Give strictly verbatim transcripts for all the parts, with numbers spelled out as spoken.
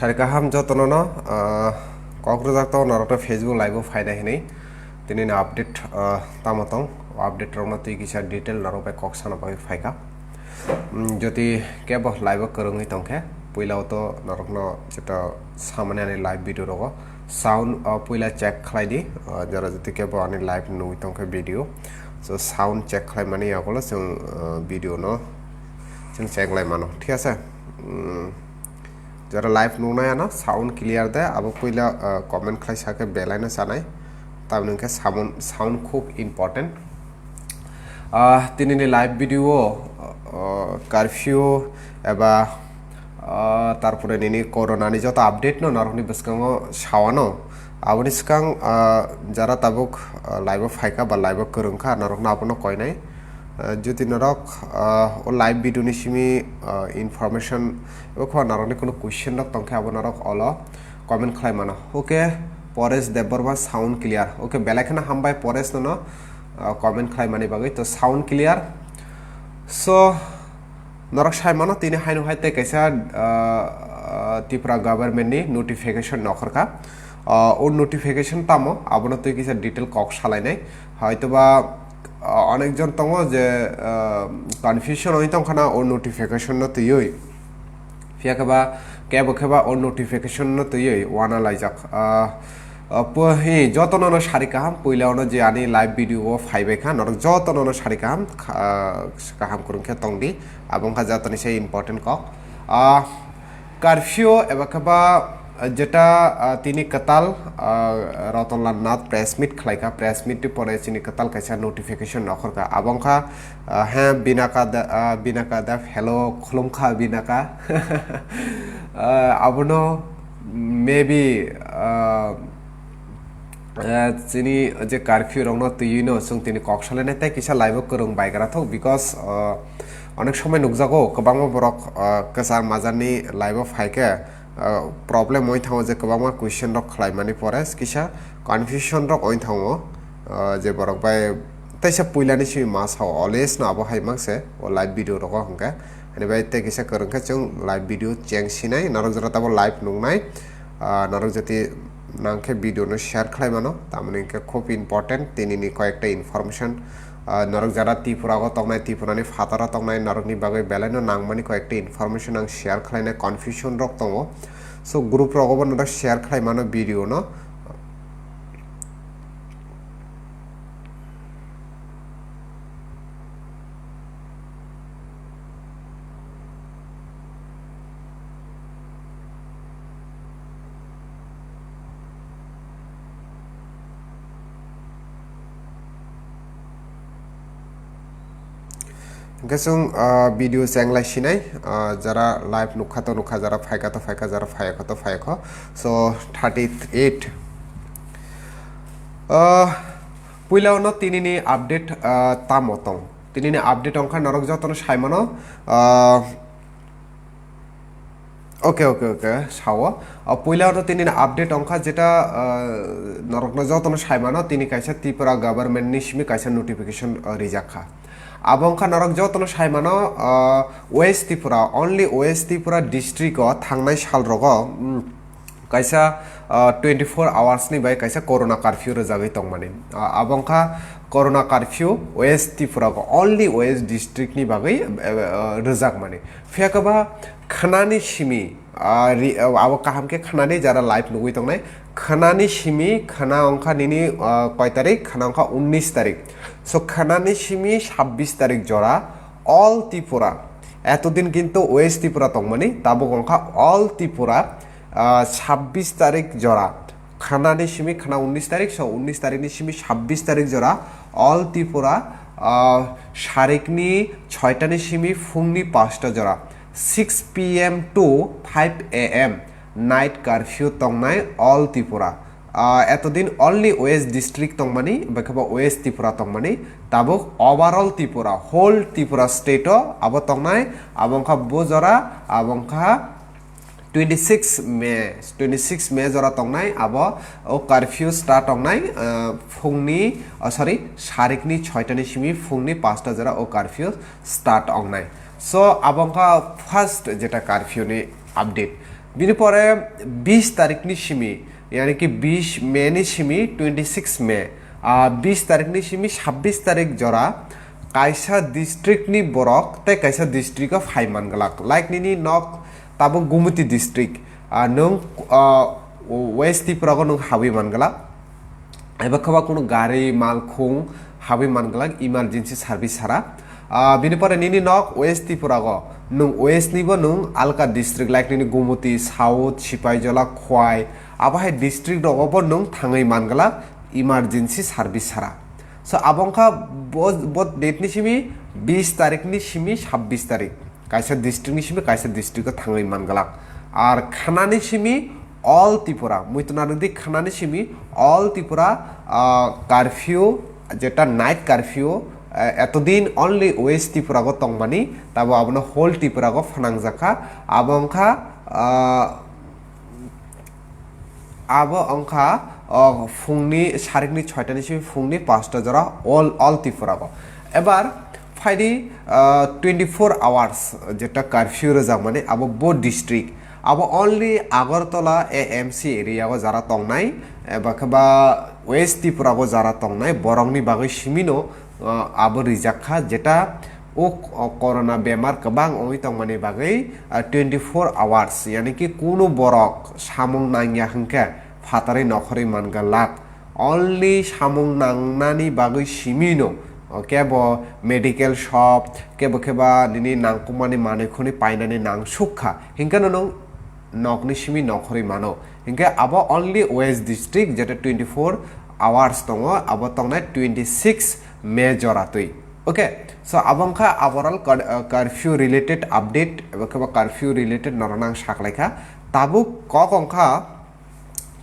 Sari kaham jotono no, ah, kok rwjak tongo norokno Facebook live o phainai hinwi. Tini ni update, ah, tamo tong, o update rokno twi kisa detail norok bai kok sana bagwi phaikha. Mm, jodi kebo live o kwrwngwi tongkhe, puila o to norokno jeto samani ani live video rogo sound, ah, puila check khlai di, ah, jora jodi kebo ani live nugwi tongkhe video. So sound check khlai mani yagulo chwng, ah, video no chwng check lai mano, thik ase? Mm. Jora live nuknai ano sound clear de, abo puila, ah, comment khlai sakhe belai no chanai. Tamni hwnkhe sound, sound khub important. Ah, tini ni live video o, ah, curfew eba, ah, tarpore nini corona ni joto update no norokni bwskango sawano. Aboni swkang, ah, jara tabuk, ah, live o phaikha ba live o kwrwngkha, norokno abono koinai. Ah, jodi norok, ah, o live video ni simi, ah, information eba khe norokni kunu question rok tongkhe abo norok olo comment khlai mano. Okay, Paresh Debbarma, sound clear. Okay, belai kheno hambai Paresh nono, ah, comment khlai mani bagwi. To sound clear. So, norok sai mano tini haino hai tei kaisa, ah, ah, Tripura government ni notification nokhorkha. Ah, o notification tamo abono twi kisa detail kok salainai. Hoitoba, ah, onekjon tongo je, ah, confusion oi tongkhana o notification no twiwi. Phiya khe ba kebo khe ba o notification no twiwi wana laijak. Ah, ah, po-, hi, jotono no sari kaham, puila ono je ani live video o phaibai kha, norok jotono no sari kaham, kha-, kaham kwrwng khe tongdi. Abo wngkha jatoni se important kok. Ah, curfew eba khe ba, ah, jeta, ah, tini kwtal, ah, Ratanlal Nath press meet khlaikha, press meet ni pore chini kwtal kaisa notification nokhorkha. Abo wngkha, ah, he Binaka Da-, ah, Binaka Dev, hello, khulumkha Binaka. Ah, abono maybe, ah, ah, chini je curfew rokno twiwi no chwng tini kok salainai tei kisa live o kwrwng baigra thok, because, ah, onek somoi nukjago kwbangma borok, ah, kwchar majarni live o phaikhe, ah, problem oi thango je kwbangma question rok khlaimani pore kisa confusion rok oi thango, ah, je borok bai teisa puilani simi ma sao always no abo hai mang se o live video rogo hwnkhe. Ani bai tei kisa kwrwng khe chwng live video cheng sinai, norok jora tabo live nuknai, ah, norok jati nang khe video no share khlai mano, tamoni hwnkhe khub important tini ni koyekta information. Ah, norok jara Tripura o tongnai, Tripura ni phataro tongnai, norok ni bagwi belai no nangmani koyekta information ang share khlainai, confusion rok tongo. So group rogo bo norok share khlai mano video no. Hwnkhe chwng, ah, video cheng lai sinai, ah, jara live nukha to nukha, jara phaikha to phaikha, jara phayakha to phayakha. So, thirty eight. Ah, puila ono tini ni update, ah, tamo tong. Tini ni update wngkha norok jotono sai mano, ah, Okay, okay, okay, sao. O puila ono tini update wngkha jeta, ah, norokno jotono sai mano tini kaisa Tripura government ni simi kaisa notification, ah, rijak kha. Abo wngkha norok jotono sai mano, ah, West Tripura, only West Tripura district o thangnai sal rogo, mm, kaisa, ah, twenty four hours ni bai kaisa corona curfew rwjagwi tongmani. Ah, abo wngkha corona curfew West Tripura o, only West district ni bagwi, eh, eh, rwjakmani. Phiya khe ba khnani simi, ah, ri-, ah, abo kaham khe khnani jara live nugwi tongnai. Khnani simi, khna wngkha nini, ah, koi tarik? Khna wngkha unnish tarik. So, khnani simi sabbish tarik jora all Tripura. Etodin kintu West Tripura tongmani, tabuk wngkha all Tripura, ah, sabbish tarik jora. Khnani simi khna unnish tarik, so unnish tarikni simi sabbish tarik jora, all Tripura, ah, sarikni soitani simi phungni pasta jora, six P M to five A M night curfew tongnai all Tripura. Ah, etodin only West district tongmani, bai khe bo West Tripura tongmani, tabuk overall Tripura, whole Tripura state o abo tongnai, abo wngkha bo jora, abo wngkha twenty six May, twenty six May jora tongnai, abo o curfew start tongnai, ah, phungni, oh, sorry, sarikni soitani simi phungni pasta jora o curfew start tongnai. So, abo wngkha first jeta curfew ni update. Bini pore bis tarikni simi, yani ki bis May ni simi, twenty six May, ah, bis tarikni simi sabbish tarik jora kaisa district ni borok tei kaisa district o phai man glak. Like nini nok tabuk Gumoti district, ah, nwng, ah, West Tripura go nwng habwi man glak. Eba khaba kunu gari, malkhung habwi man glak emergency service sara. Ah, bini pore nini nok West Tripura go, nwng West ni bo nwng alka district like nini Gumoti, South, Sipaijola, Khwai, abo hai district rogo bo nwng thangwi man glak emergency service sara. So abo wngkha bo, bo date ni simi bis tarik ni simi sabbish tarik. Kaisa district ni simi kaisa district o thangwi man glak. Ar khanani simi all Tripura, muitu narwkdi khanani simi all Tripura, ah, curfew, jeta night curfew, eh, etodin only West Tripura go tongmani, tabo abono whole Tripura go phanangjakha, abo wngkha, ah, abo wngkha, oh, phungni sarikni soitani simi phungni pasta jora all, all Tripura go. Ebar phaidi, ah, twenty four hours jeta curfew rwjakmani abo bo district, abo only Agartala A M C area o jara tongnai, eba khe ba West Tripura go jara tongnai borokni bagwi simino, ah, abo rijak kha, jeta o, o corona bemar kwbang wngwi tongmani bagwi, ah, twenty four hours, yani ki kunu borok samung nangya hwnkhe phatarwi nokhorwi man glak. Only samung nangnani bagwi simino, o kebo medical shop, kebo khe ba nini nangkukmani manwi khwnwi painani nangsuk kha, hinkhe no nwng nokni simi nokhorwi mano. Hinkhe abo only West district, jeta twenty four hours tongo, abo tongnai twenty six May jora twi. Okay, so abo wngkha overall cur-, uh, curfew related update, eba khe ba curfew related norok nang saklaikha. Tabuk kok wngkha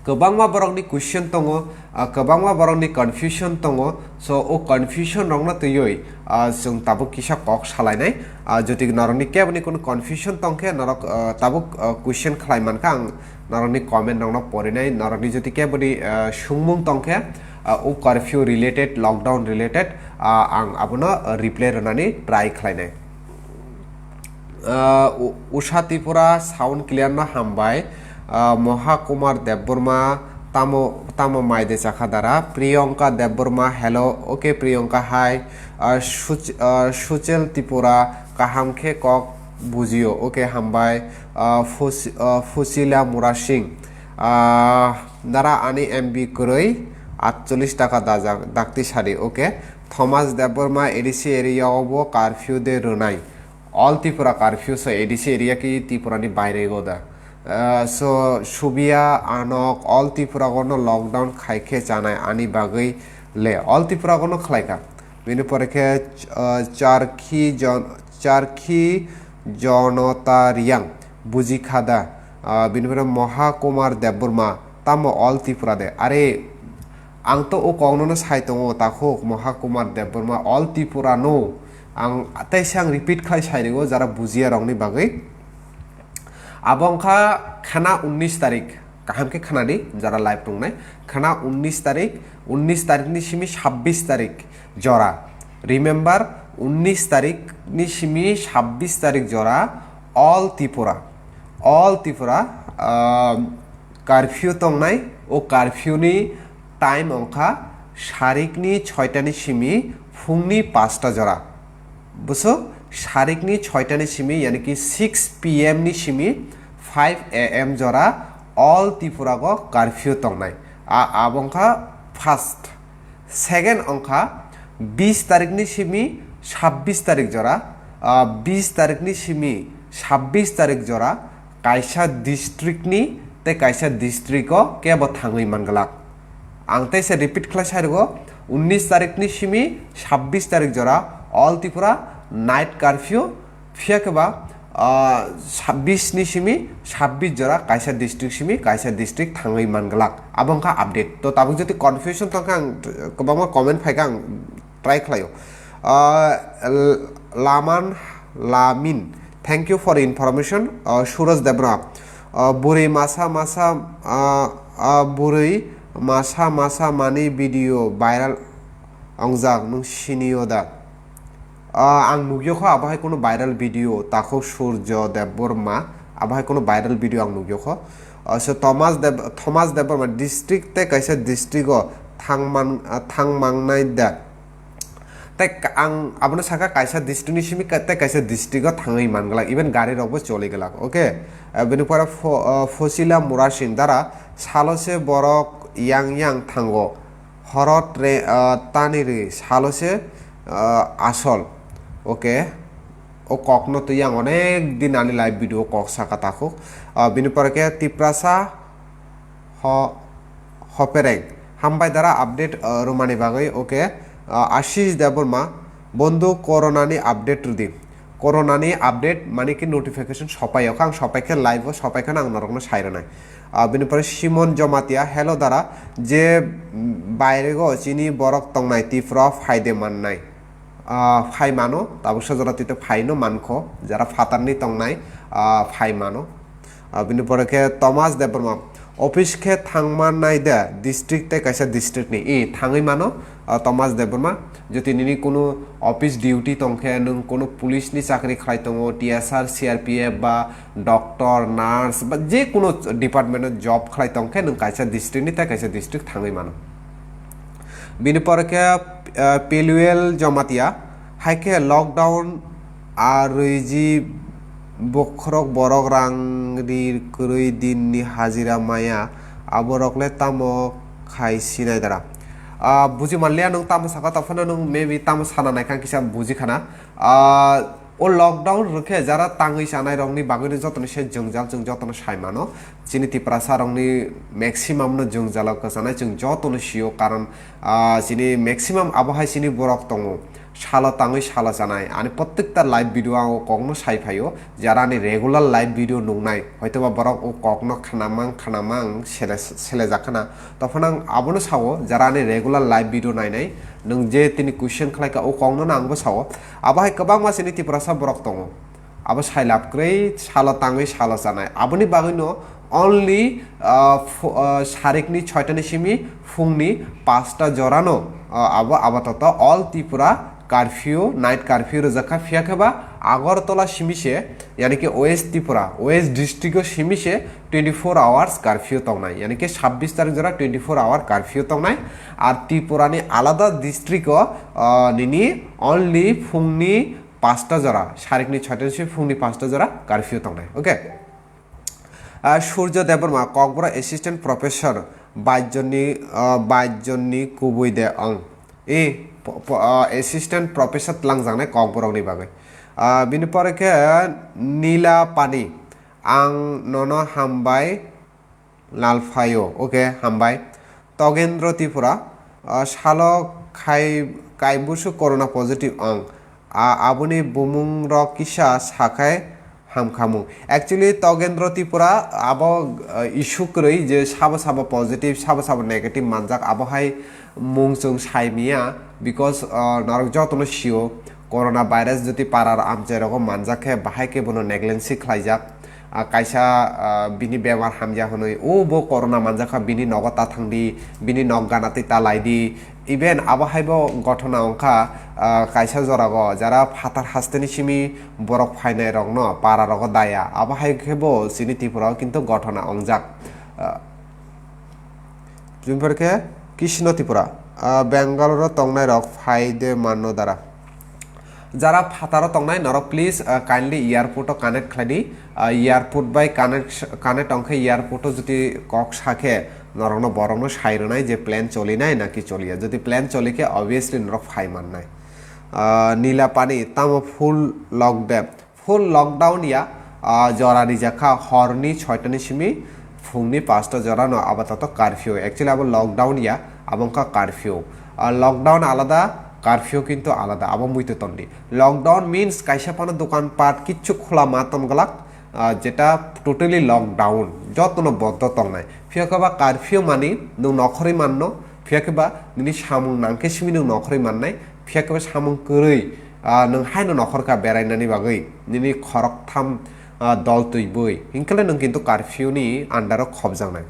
kwbangma borokni question tongo, ah, kwbangma borokni confusion tongo. So o confusion rokno twiwi, ah, chwng tabuk kisa kok salainai. Ah, jodi norokni keboni kunu confusion tongkhe norok, ah, tabuk, ah, question khlai mankha, ang norokni comment rokno porinai, norokni jodi keboni, ah, sungmung tongkhe, ah, o curfew related, lockdown related, ah, ang abono, ah, reply rwnani try khlainai. Ah, U-, Usha Tripura sound clear no hambai. Ah, Moha Kumar Debbarma, tamo, tamo mai de chakha dara. Priyanka Debbarma, hello. Okay, Priyanka, hi. Ah, Such-, ah, Suchel Tripura, kaham khe kok bujio. Okay, hambai. Ah, Fus-, ah, Fusila Murasing. Ah, dara ani M B kwrwi, atchollish taka dajak, dakti sadi. Okay. Thomas Debbarma, A D C area o bo curfew de rwnai. All Tripura curfew, so A D C area ki Tripura ni baire go da. Ah, so Subia Anok, all Tripura go no lockdown khai khe chanai ani bagwi le. All Tripura go no khlai kha. Bini pore khe, ah, Charkhi Jon-, Charkhi Jonota Riang, buji kha da. Ah, bini pore Moha Kumar Debbarma, tamo all Tripura de. Are, ang to o kok no no sai tongo, takhuk Moha Kumar Debbarma, all Tripura no. Ang teisa ang repeat khai sai ringo jara bujiya rokni bagwi. Abo wngkha khana unnish tarik, kaham khe khana di, jara live tongnai. Khana unnish tarik, unnish tarik ni simi sabbish tarik jora. Remember, unnish tarik ni simi sabbish tarik jora, all Tripura, all Tripura, ah, curfew tongnai. O curfew ni time wngkha sarikni soitani simi phungni pasta jora. Buso, sarikni soitani simi, yani ki six P M ni simi five A M jora all Tripura go curfew tongnai. A, abo wngkha first. Second wngkha bis tarikni simi sabbish tarik jora, ah, bis tarikni simi sabbish tarik jora kaisa district ni tei kaisa district o kebo thangwi man glak. Ang teisa repeat khlai sai rwgo, unnish tarikni simi sabbish tarik jora all Tripura night curfew, phiya khe ba, ah, sabbish ni simi sabbish jora kaisa district simi kaisa district thangwi man glak. Abo wngkha update. To tabuk jodi confusion tongkha ang kwbangma comment phaikha ang try khlaio. Ah, L-, Laman Lamin, thank you for information. Ah, Suraj Debra, ah, bwrwi masa masa, ah, ah, bwrwi masa masa mani video viral ongjak, nwng sinio da? Ah, ang nugyo kho abo hai kunu viral video, takhuk Surjo Debbarma, Abo hai kono viral video ang nugyo kho. Ah, so Thomas Deb-, Thomas Debbarma district tei kaisa district o thangman, ah, thangmangnai da. Tei ka-, ang abono saka kaisa district ni simi ka-, tei kaisa district o thangwi man glak, even gari rok bo choli glak, okay? Ah, bini pore Fo-, ah, Fosila Murasing dara salo se borok yang yang thango, horo tre-, ah, tani ri salo se, ah, asol, okay? O kokno twi ang onek din ani live video kok saka takhuk. Ah, bini pore khe Tiprasa ho-, hopereng. Hambai dara update, ah, rwmani bagwi, okay. Ah, Ashish Debbarma, bondhu corona ni update rwdi. Corona ni update mani ki notification sopai o, ang sopai khe live o sopai khe ang norokno sai rwnai. Ah, bini pore Simon Jomatia, hello dara, je, mm, bairego chini borok tongnai Tripura phaide mannai. Ah, phai mano, tabuksa jora twi to phaino mankho, jara phatarni tongnai, ah, phai mano. Ah, bini pore khe Thomas Debbarma, office khe thangma nai de, district tei kaisa district ni, i, thangwi mano, ah, Thomas Debbarma, jodi nini kunu office duty tongkhe, nwng kunu police ni chakri khlai tongo, T S R, C R P F ba doctor, nurse ba je kunu department o job khlai tongkhe, nwng kaisa district ni tei kaisa district thangwi mano. Bini pore khe, ah, Peluel Jomatia, hai khe lockdown a rwiji bokhorok borok rang ri kwrwi din ni hajira maya, aborok le tamo khai sinai dara? Ah, buji manliya nwng tamo saka, tongphano nwng maybe tamo sana nai kha kisa buji khana. Ah, O lockdown rwkhe jara tangwi chanai rokni bagwino jotono se jwngjal, chwng jotono sai mano. Chini Tiprasa rokni maximum no jwngjalo kwchanai chwng jotono sio, karon, ah, chini maximum abo hai chini borok tongo. Salo tangwi salo chanai. Ani prottekta live video ang o kokno sai phaio. Jara ani regular live video nungnai, hoitoba borok o kokno khnamang khnamang sele, selejak khna. Tongphano ang abono sao, jara ani regular live video nainai, nwng je tini question khlaika, o kokno no angbo sao. Abo hai kwbangma chini Tiprasa borok tongo. Abo sai lab kwrwi, salo tangwi salo chanai. Aboni bagwino only, ah, pho-, ah, sarikni soitani simi phungni pasta jorano, ah, abo apatoto all Tripura curfew, night curfew rwjakha, phiya khe ba Agartala simi se, yani ki West Tripura, West district o simi se twenty-four hours curfew tongnai, yani ki sabbish tarik jora twenty-four hour curfew tongnai, ar Tripura ni alada district o, ah, nini only phungni pasta jora, sarikni soitani simi phungni pasta jora curfew tongnai, okay? Ah, Surjo Debbarma, Kokborok Assistant Professor, bais jonni, ah, bais jonni kubui de ong. I, po-, po-, ah, Assistant Professor twlangjaknai Kokborokni bagwi. Ah, bini pore khe Nila Pani, ang nono hambai lalphaio. Okay, hambai. Togendro Tripura, ah, salo khai, kaibusu corona positive ong. A-, aboni bumungrok kisa sakhai hamkhamung. Actually, Togendro Tripura abo, ah, issue kwrwi je sabo sabo positive, sabo sabo negative manjak, abo hai mung chwng sai miya, because, ah, norok jotono sio, corona virus jodi para amchai rogo manjak khe, bahai khe bono negligence khlaijak. Ah, kaisa, ah, bini bemar hamya hwnwi, "O bo corona manjakha, bini nogo ta thangdi, bini nok gana twi ta laidi." Even abo haibo gothona wngkha, ah, kaisa jorago jara phatar hasteni simi borok phainai rokno para rogo daya. Abo hai khe bo chini Tripura o kintu gothona wngjak. Ah, Jumper khe Krishna Tripura, ah, Bangalore o tongnai rok phai de mano dara. Jara phataro tongnai norok please, ah, kindly airport o connect khlai di. Ah, airport bai connect, connect ongkhe airport o jodi kok sakhe norokno borokno sai rwnai je plane cholinai naki choliya. Jodi plane choli khe obviously norok phai mannai. Ah, Nila Pani tamo full lockdown. Full lockdown ya, ah, jora rijak kha horni soitani simi phungni pasta jorano apatoto curfew. Actually abo lockdown ya, abo wngkha curfew. Ah, lockdown alada, curfew kintu alada, abo muitu tondi. Lockdown means kaisa phano dokan pat kichu khula ma ton glak, ah, jeta totally lockdown, jotono boddo tongnai. Phiya khe ba curfew mani nwng nokhorwi manno, phiya khe ba nini samung nangkhe simi nwng nokhorwi mannai, phiya khe ba samung kwrwi, ah, nwng haino nokhorkha berainani bagwi, nini khoroktham, ah, dol twibwi, hinkhe le nwng kintu curfew ni under o khobjaknai.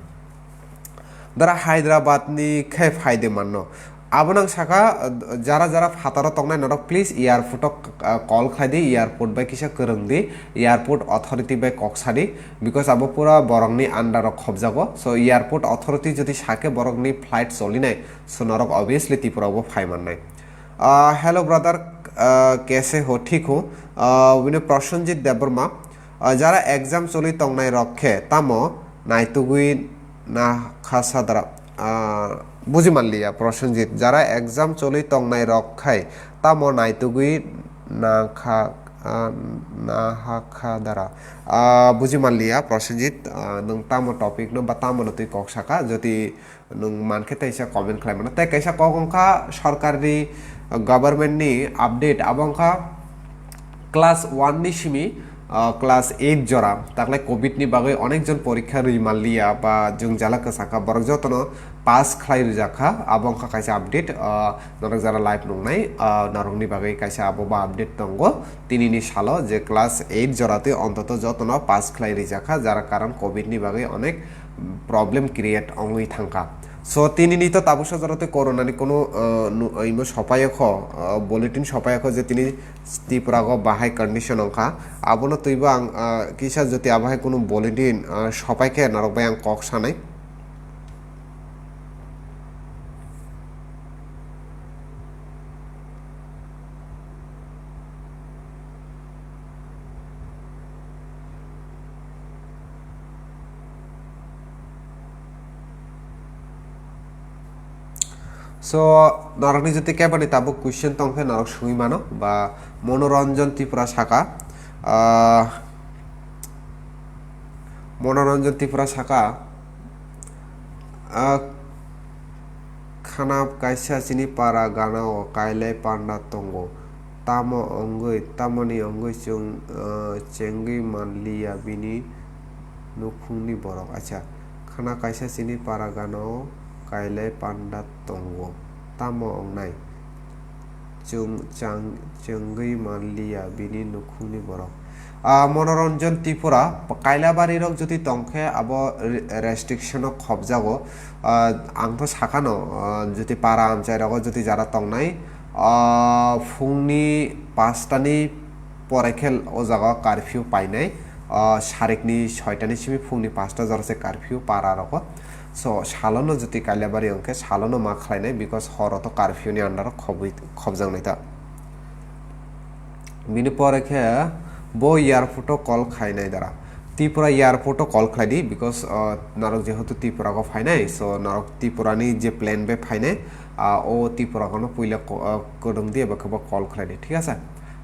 Dara Hyderabad ni khe phaide manno. Abo nang saka, uh, jara jara phataro tongnai norok, please airport o, uh, call khlai di, airport bai kisa kwrwng di, airport authority bai kok sa di, because abo pura borokni under o khobjago. So airport authority jodi sake borokni flight cholinai, so norok obviously Tripura o bo phai mannai. Uh, hello brother, uh, kaise ho, thik ho? Uh, bini Prosenjit Debbarma, uh, jara exam choli tongnai rok khe tamo naitugwi na kha sadra, uh, buji manliya Prosenjit, jara exam choli tongnai rok khai tamo naitugwi na kha, uh, na ha kha dara, uh, buji manliya Prosenjit, uh, nwng tamo topic no ba tamo no twi kok saka, jodi nwng mankhe teisa comment khlai mano. Tei kaisa kok wngkha sorkarni, uh, government ni update, abo wngkha class one ni simi, uh, class eight jora. Taklai covid ni bagwi onek jon porikha rwi manliya ba jwngjala kwchakha, borok jotono pass khlai rijak kha, abo wngkha kaisa update. Uh, norok jara live nungnai, uh, norokni bagwi kaisa abo ba update tongo. Tinini salo je class eight jora twi ontoto jotono pass khlai rijak kha, jara karon covid ni bagwi onek problem create wngwi thangkha. So tinini to tabuk sajaro tei corona ni kunu, uh, nu-, imo sopayo kho, uh, bulletin sopayo kho je tini Tripura go bahai condition wngkha. Abono twibo ang, uh, kisa jodi abohai kunu bulletin, uh, sopai khe norok bai ang kok sanai. So norokni jodi keboni tabuk question tongkhe norok sungwi mano ba Monoranjan Tripura saka, ah, Monoranjan Tripura saka, ah, khana kaisa chini para gana o kailai panda tongo. Tamo wngwi, tamoni wngwi chwng, ah, chengwi manliya bini nukhungni borok. Acha, khana kaisa chini para gana o kailai panda tongo. Tamo wngnai? Chwng chang-, chengwi manliya bini nukhungni borok. Ah, Monoranjan Tripura, Kailabari rok jodi tongkhe abo re-, restriction o khobjago. Ah, ang to sakano, ah, jodi para amchai rogo jodi jara tongnai, ah, phungni pastani pore khe o jaga curfew painai, ah, sarikni soitani simi phungni pasta jora se curfew para rogo. So salono jodi Kailabari wngkhe salono ma khlainai, because horo to curfew ni under o khobwi, khobjaknai ta. Bini pore khe bo airport o call khainai dara. Tripura airport o call khlai di, because, uh, norok jehetu Tripura go phainai, so norok Tripura ni je plane bai phainai, uh, o Tripura gono puila ko-, uh, kwrwng di eba khe bo call khlai di, thik ase?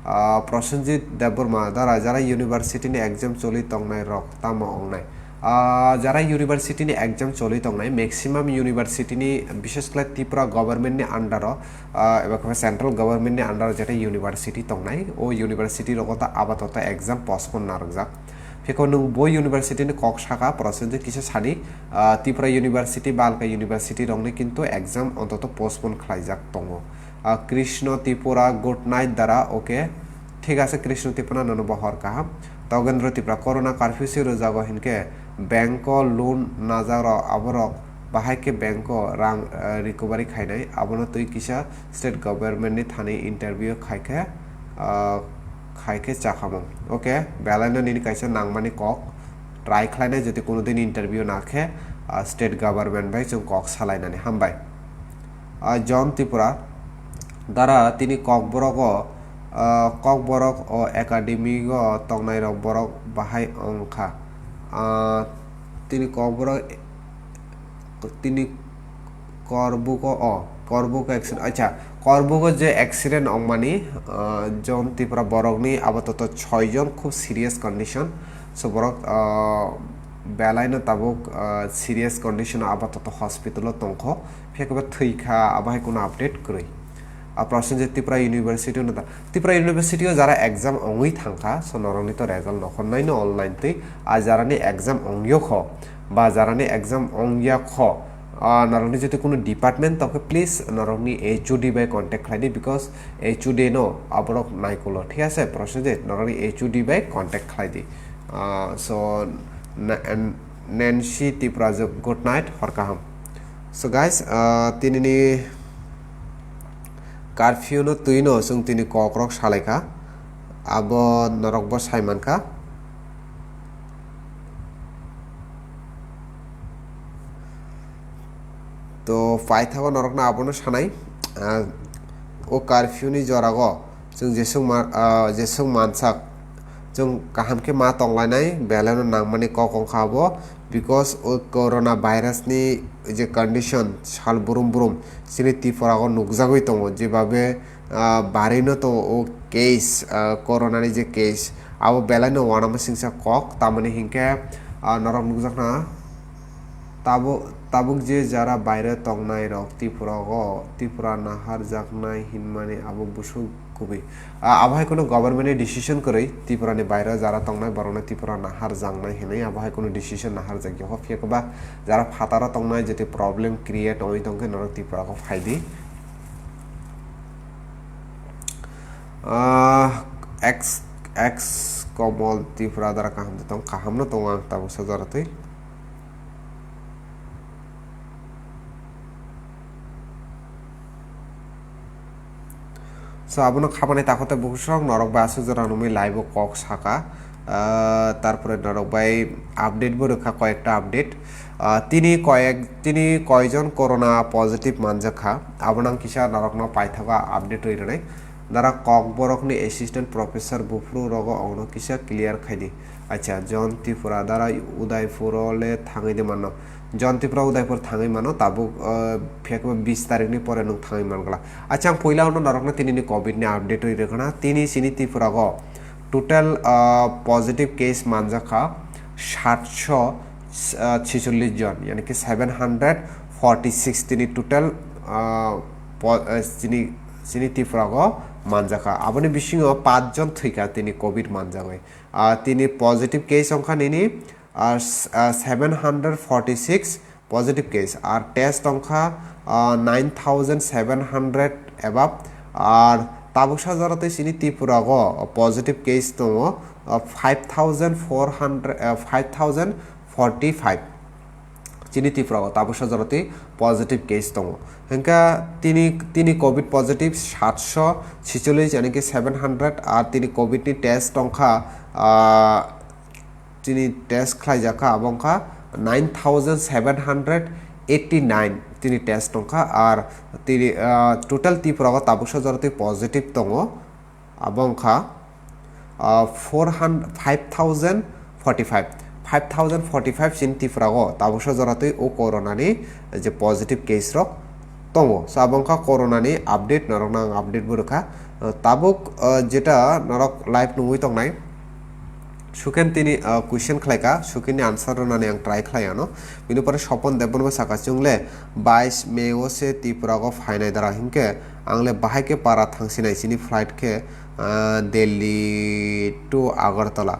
Uh, Prosenjit Debbarma dara, jara university ni exam choli tongnai rok tamo wngnai? Ah, jara university ni exam choli tongnai, maximum university ni, bishes khlai Tripura government ni under o, ah, eba khe central government ni under o jeta university tongnai, o university rogo ta apatot exam postpone narwkjak. Phiko nwng bo university ni kok saka, Prosenjit kisa sadi, ah, Tripura university ba alka university rokni kintu exam ontoto postpone khlaijak tongo. Ah, Krishna Tripura, good night dara, okay. Thik ase, Krishna Tripura nono bo hor kaham. Togendra Tripura, corona curfew se rwjago hinkhe bank o loan najak rok, aborok bahai khe bank o rang, eh, recovery khainai, abono twi kisa state government ni thani interview khaikhe, ah, khaikhe chakhamung. Okay, belai no nini kaisa nangmani kok try khlainai, jodi kuno din interview nakhe, ah, state government bai chwng kok salainani. Hambai. Ah, John Tripura, dara tini Kokborok o, ah, Kokborok o academy o tongnai rok borok bahai wngkha. Ah, tini Kokborok, tini Korbuko o, Korbuko accident, acha, Korbuko je accident wngmani, ah, John Tripura borokni apatot choi jon khub serious condition. So borok, ah, belai no tabuk, ah, serious condition o apatot hospital o tongkho. Phiya khe bo thwi kha, abo hai kuno update kwrwi. A Prosenjit Tripura University no ta, Tripura University o jara exam wngwi thang kha, so norokni to result nokhornai no online twi. A jarani exam wngyo kho, ba jarani exam wngya kho, a norokni jodi kuno department tongkhe, please norokni H O D bai contact khlai di, because H O D no aborok naikulo, thik ase? Prosenjit, norokni H O D bai contact khlai di. Ah, so, na-, Nancy Tripura, good night, hor kaham. So guys, ah, tinini Curfew no twi no chwng tini kok rok salai kha, abo norok bo sai man kha. To paithago norok no abono sanai, ah, o curfew ni jora go chwng jeswk ma-, ah, jeswk mansak, chwng kaham khe ma tonglainai, belai no nangmani kok wngkha abo, because o corona virus ni je condition sal brum brum chini Tripura o nukjagwi tongo, jebabe, ah, barino tongo o case, ah, corona ni je case, abo belai no uanama singsa kok, tamoni hinkhe, ah, norok nukjakna. Tabuk, tabuk je jara baire tongnai rok Tripura o, Tripura naharjaknai hinmani abo busuk kubui. Ah, abo hai kunu government ni decision kwrwi, Tripura ni baire jara tongnai borokno Tripura naharjaknai hinwi abo hai kunu decision naharjakya kho, phiya khe ba jara phataro tongnai jete problem create wngwi tongkhe norok Tripura o phaidi. Ah, ex, ex Komol Tripura dara kaham tong, kaham no tongo ang tabuk sa jora twi. So, abono khabani takhuk tei bukhuk norok bai aswk jora nungwi live o kok saka. Ah, tarpore norok bai update bo rwkha, koyekta update. Ah, tini koyek, tini koijon corona positive manjak kha, abono ang kisa norokno paithago update rwi rwnai. Dara Kokborok ni assistant professor buphuru rogo ongno kisa clear khaidi. Acha, John Tripura dara Udaipur o le thangwi de mano. John Tripura Udaipur thangwi mano, tabuk, ah, phiyakhe bis tarik ni pore nwng thangwi man gla. Acha, ang puila uno norokno tini ni covid ni update rwi rwkhana. Tini chini Tripura go total, ah, positive case manjak kha satso, ah, chicholish jon, yani ki seven hundred forty six tini total, ah, po-, ah, chini, chini Tripura go manjak kha. Aboni bisingo pach jon thwi kha tini covid manjagwi. Ah, tini positive case wngkha nini, ah, s-, ah, seven hundred forty six positive case, ar test wngkha, ah, nine thousand seven hundred above, ar tabuksa jora tei chini Tripura go positive case tongo, ah, five thousand four hundred, ah, five thousand forty five. Chini Tripura o tabuksa jora twi positive case tongo. Hingkha tini, tini covid positive satso chicholish, yani ki seven hundred, ar tini covid ni test tongkha, ah, tini test khlaijakha, abo wngkha nine thousand seven hundred eighty nine tini test tongkha, ar tini, ah, total Tripura o tabuksa jora twi positive tongo. Abo wngkha, ah, four hundred, five thousand forty five, five thousand forty five chini Tripura o tabuksa jora twi o corona ni je positive case rok tongo. So, abo wngkha corona ni update, norokno ang update bo rwkha. Ah, tabuk, ah, jeta norok live nungwi tongnai, Suken tini, ah, question khlaika, Suken ni answer rwnani ang try khlai ano. Bini pore Sopon Debbarma saka, chwng le bais May o se Tripura o phainai dara, hinkhe ang le bahai khe para thangsinai, chini flight khe, ah, Delhi to Agartala,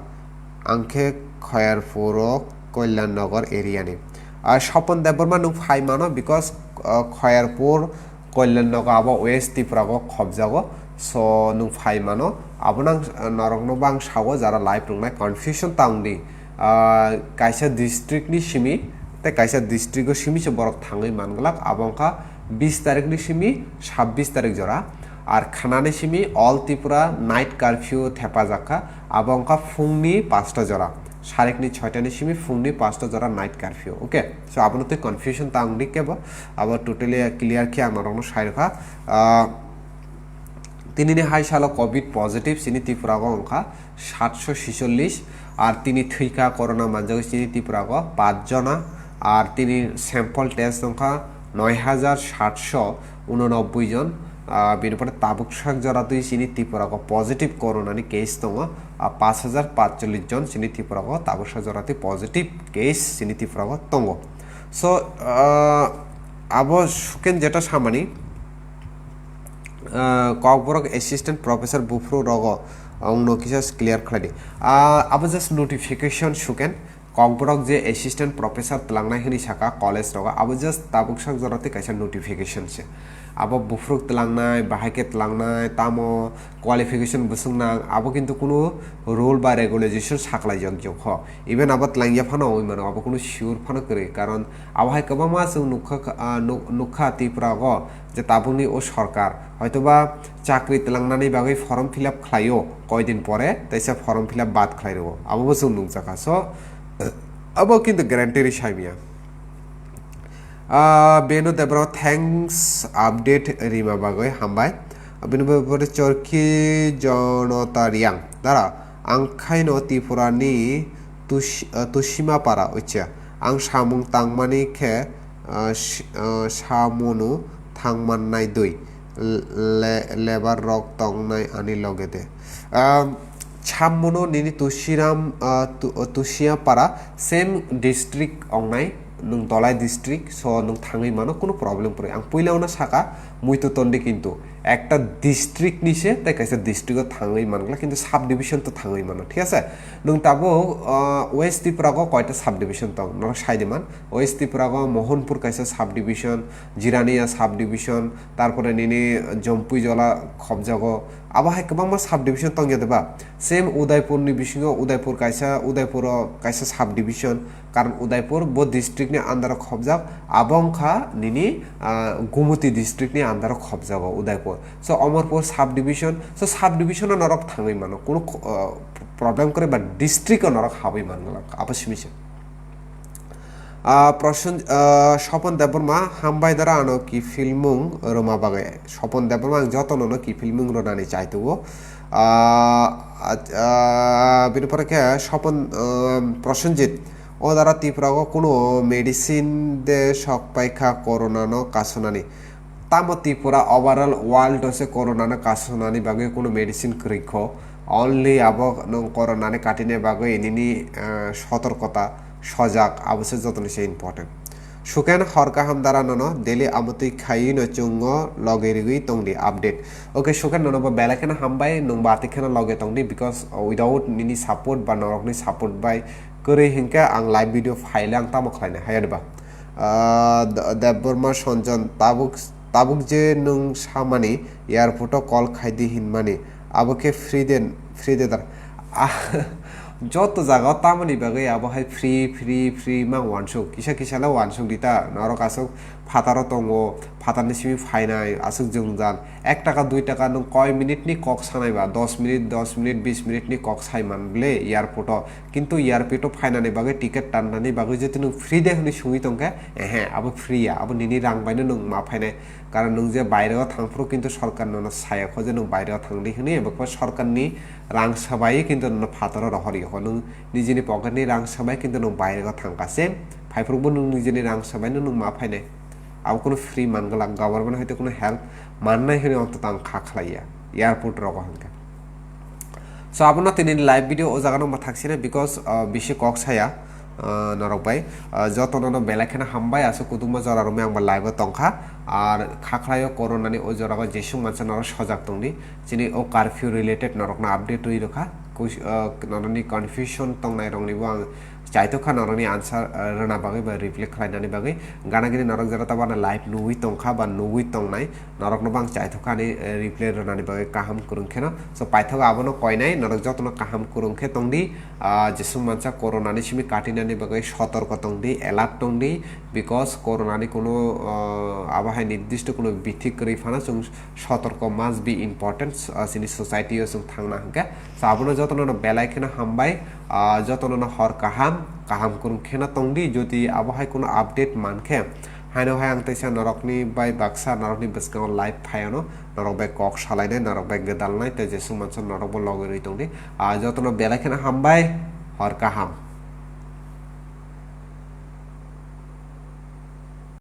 ang khe Khairpur o Kalyan Nagar area ni. Ah, Sopon Debbarma nwng phai mano, because, ah, Khairpur Kalyan Nagar abo West Tripura o khobjago, so nwng phai mano. Abono ang, ah, norokno bo ang sao, jara live rwngnai, confusion ta wng di. Ah, kaisa district ni simi tei kaisa district o simi se borok thangwi man glak, abo wngkha bis tarik ni simi sabbish tarik jora. Ar khana ni simi All Tripura night curfew thepajak kha, abo wngkha phungni pasta jora, sarik ni soita ni simi phungni pasta jora night curfew, okay? So, abono twi confusion ta wng di kebo, abo totally clear khe ang norokno sai rwkha. Ah, tini ni hai salo covid positive chini Tripura o wngkha satso chicholish, ar tini thwikha corona manjagwi chini Tripura o pach jona, ar tini sample test wngkha noi hajar satso unonobboi jon, ah, bini pore tabuk sak jora twi chini Tripura o positive corona ni case tongo, ah, pach hajar pachchollish jon chini Tripura o tabuk sak jora twi positive case chini Tripura o tongo. So, ah, abo Suken jeta samani, ah, Kokborok assistant professor buphuru rogo, ah, wngno kisa clear khlai di. Ah, abo just notification Suken, Kokborok je assistant professor twlangnai hwnwi saka college rogo, abo just tabuk sak jora twi kaisa notification se. Abo buphuruk tlangnai, bahai khe tlangnai, tamo qualification bwswk nang, abo kintu kunu rule ba regulation saklaijak jokho. Even abo tlangya phano wngwi mano, abo kunu sure phano kwrwi. Karon abo hai kwbangma chwng nukha, ah, nuk-, nukha Tripura o je tabukni o sorkar hoitoba chakri tlangnani bagwi form fill up khlaio koidin pore, teisa form fill up bad khlai rwo. Abo bo chwng nukjakha. So, abo kintu guarantee rwi saimya. Ah, Benu Debra, thanks update rima bagwi, hambai. Bini bagwi Chorki Jonota Riang. Dara, ang khaino Tripura ni Tush-, ah, Tushima para, ucha. Ang samung tangmani khe, ah, sh-, ah, samunu thangmannai dui. Le-, lebar rok tongnai ani loge de. Ah, Sammuno nini Tushiram, ah, Tu-, Tushia para same district ongnai, nung Dolai district, so nung thangwi mano, kunu problem kwrwi. Ang puila ono saka, muitu tondi kintu ekta district ni se tei kaisa district o thangwi mangla, kintu subdivision to thangwi mano, thik ase? Nung tabuk, ah, West Tripura o koita subdivision tong, norok sai di man. West Tripura o Mohanpur kaisa subdivision, Jirania subdivision, tarpore nini Jompuijola khobjago. Abo hai kwbangma subdivision tongya de ba? Same Udaipur ni bisingo Udaipur kaisa, Udaipur o kaisa subdivision, karon Udaipur bo district ni under o khobjak, abo wngkha nini, ah, Gumuti district ni under o khobjago Udaipur. So Amarpur subdivision, so subdivision o norok thangwi mano, kunu kho-, ah, problem kwrwi ba district o norok habwi mangla, abo simi se. Ah, Prosen-, ah, Sopon Debbarma, hambai dara ano ki filmung rwma bagwi. Sopon Debbarma, ang joto nono ki filmung rwnani chai tugo. Ah, ah, ah, bini pore khe Sopon, ah, Prosenjit, o dara Tripura o kuno medicine de sok paikha corona no kasonani. Tamo Tripura overall world o se corona no kasonani bagwi kuno medicine kwrwi kho. Only abo nwng corona ni katina bagwi nini, eh, sotorkota, sojak, abo se joto ni se important. Suken hor kaham dara nono daily amotwi khaiwi no chungo loge rigwi tongdi update. Okay, Suken nono bo belai kheno hambai, nwng bo atwi kheno loge tongdi, because without nini support ba norokni support bai kwrwi hinkhe ang live video phaile ang tamo khlainai, haiya diba? Ah, D-, Debbarma Sanjan, tabuk, tabuk je nwng samani airport o call khaidi hinmani, abo khe free de, free de dar. Ah, joto jaga o tamoni bagwi abo hai free, free, free mang wansuk. Kisa kisa le wansuk di ta, norok aswk phataro tongo, phatarni simi phainai, aswk jwngjal. Ek taka, dui taka nwng koi minute ni kok sanai ba, dos minute, dos minute, bis minute ni kok sai man le airport o. Kintu airport o phainani bagwi, ticket tannani bagwi jodi nwng free de hwnwi sungwi tongkhe, ehe, abo free ya, abo nini rang baino nwng ma phainai. Karon nwng je baire o thangphuru kintu sorkar nono saya kho je nwng baire o thangdi hwnwi, ebo khe sorkarni rang swbai kintu nono phataro rohor ya kho. Nwng nijini pocket ni rang swbai kintu nwng baire o thangkha se, phaiphuru bo nwng nijini rang swbaino nwng ma phainai. Abo kunu free man glak, government hoite kunu help mannai hwnwi ontoto ang kha khlaiya airport rogo hwnkhe. So, abono tini live video o jaga no mwthak sina, because, uh, bisi kok saya, uh, norok bai, uh, joto nono belai kheno hambai, aswk kudukma jora romwi ang bo live o tongkha. Ar khakhlai o corona ni o jora o jesung mansa norok sojak tongdi, chini o curfew related norok no update rwi rwkha. Kuch-, uh, norok ni confusion tongnai rok ni bo ang chaithok kha norokni answer, eh, rwna bagwi ba reply khlainani bagwi. Gana gini norok jora tabana live nugwi tongkha ba nugwi tongnai, norokno bo ang chaithok kha ani, eh, reply rwnani bagwi kaham kwrwng kheno. So, paithak abono koinai, norok jotono kaham kwrwng khe tongdi. Ah, jesung mansa corona ni simi katinani bagwi sotorko tongdi, alert tongdi, because corona ni kuno, ah, abo hai nirdisto kuno bithi kwrwi phano chwng sotorko must be important, ah, chini society o chwng thangna hwnkhe. So, abono jotono no belai kheno hambai, ah, jotono no hor kaham, kaham kwrwng kheno tongdi, jodi abo hai kuno update mankhe, haino hai ang teisa norokni bai baksa norokni bwskango live phaiano, norok bai kok salainai, norok bai gwdalnai, tei jesung mansa norok bo logi rwi tongdi. Ah, jotono belai kheno hambai, hor kaham.